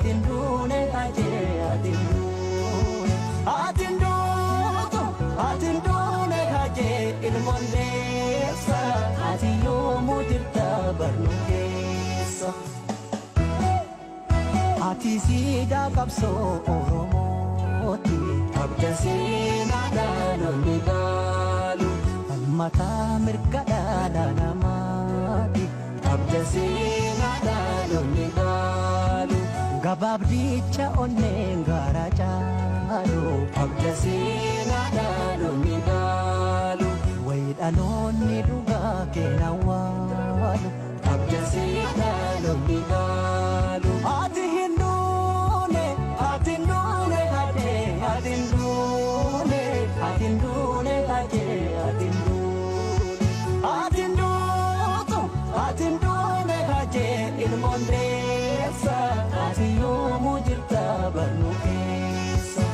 Ati hin duune hajee ati hin duune. Ati hin duutu ati hin duune hajee ilmoon deessa. Ati yoomuu jirta barnuu keessa. Ati siidaa qabsoo Oromooti. Abda seenaa dhaloonni dhaalu. Mataa mirga dhala namaati. Abda seenaa dhaloonni dhaalu. Gabaabdicha onneen gaara caalu. Abda seenaa dhaloonni dhaalu. Wayi dhaloonni dhugaa keena waalu. Abda seenaa dhaloonni dhaalu. Ati hin duune ati hin duune hajee ati hin duune ati hin duune hajee ati hin duune. Ati hin duutu ati hin duune hajee ilmoon deessa. Ati yoomuu jirta barnuu keessa.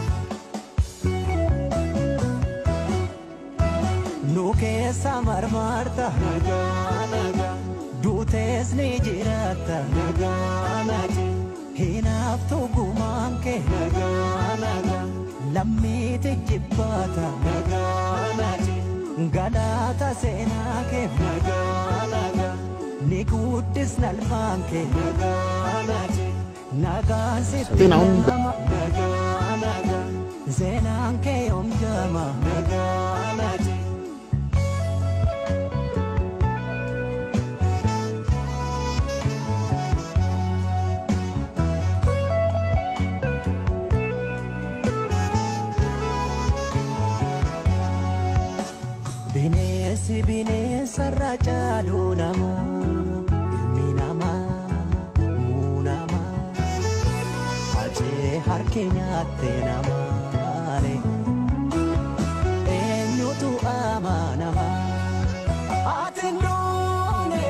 Nu keessa marmarta nagaa nagaa. Duutees ni jiraatta nagaa nagaa. Hinaaftuu gumaan kee nagaa nagaa. Lammiiti jibbaata nagaa nagaa. Galaata seenaa kee nagaa nagaa. Ni guddisna alfaan kee nagaa nagaa. Nagaan sitti nama nagaa nagaa. Seenaan kee yoom jaama nagaa nagaa. Bineensi bineensarra caalu nama, ilmi namaa muunama. Hajee harki nyaatte namaare, eenyutu amanama? Ati hin duune,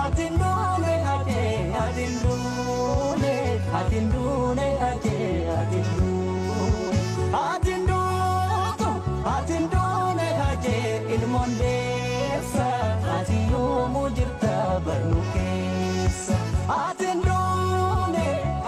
ati hin duune hajee, ati hin duune, ati hin duune hajee, ati hin duune. Ati hin duutu, ati hin duune hajee ilmoon deessa. Ati yoomuu jirta barnuu keessa. Ati hin duune,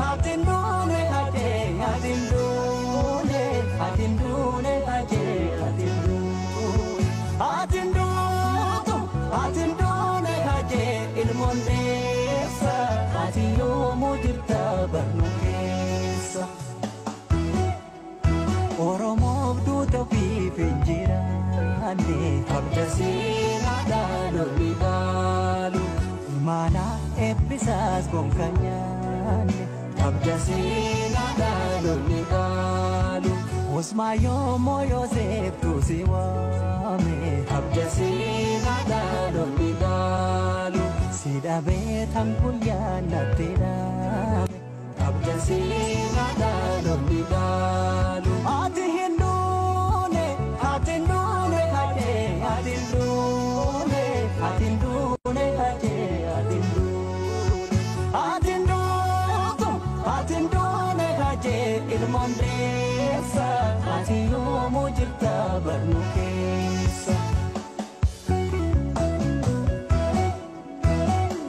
ati hin duune hajee, ati hin duune, ati hin duune hajee, ati hin duune. Ati hin duutu, ati hin duune hajee ilmoon deessa. Ati yoomuu jirta barnuu keessa. Oromoof duuta ofiif hin jiraanne. Abda seenaa dhaloonni dhaalu. Imaana eebbisaas gonka nyaanne. Abda seenaa dhaloonni dhaalu. Usmaayoo mooyooseeftuu si waame. Abda seenaa dhaloonni dhaalu. Si dhabee tan guyyaan natti dhaame. Abda seenaa dhaloonni dhaalu. Ati hin duune, ati hin duune hajee, ati hin duune, ati hin duune hajee, ati hin duune. Ati hin duutu, ati hin duune hajee ilmoon deessa. Ati yoomuu jirta barnuu keessa.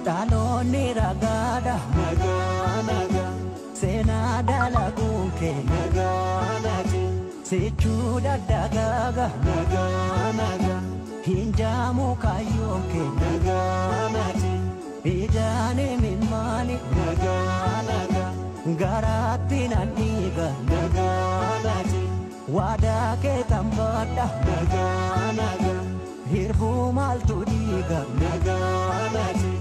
Dhaloonni ragaadha nagaa nagaa. Seenaa dalaguun kee nagaa nagaa. Sichuu daddagaaga nagaa nagaa. Hin jaamu kaayyoon kee nagaa nagaa. Ijaan imimmaani nagaa nagaa. Garaatti nan dhiiga nagaa nagaa. Waadaa kee tambadha nagaa nagaa. Hirbuu maaltu dhiiga nagaa nagaa.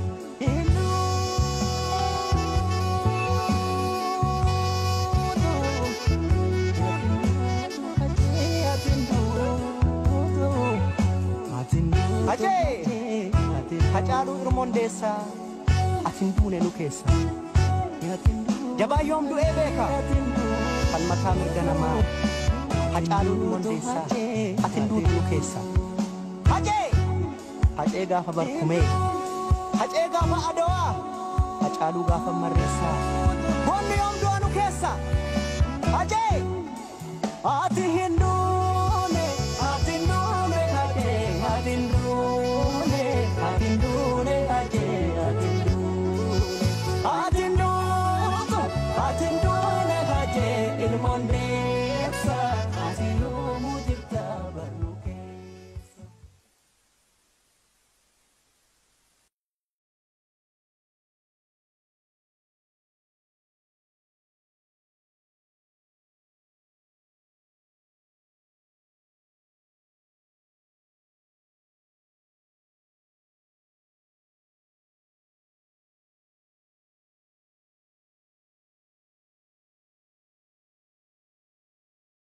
Hajee! Hacaaluu Irmoon deessaa, ati hin duune nu keessa. Jabaa yoom du'ee beeka, kan mataa mirga namaa. Hacaaluu Irmoon deessaa, ati hin duutu nu keessa. Hajee! Hacee gaafa barkumee, Hacee gaafa adawaa, Hacaaluu gaafa marreessaa. Goonni yoom du'a nu keessa. Hajee! Ati hin duune.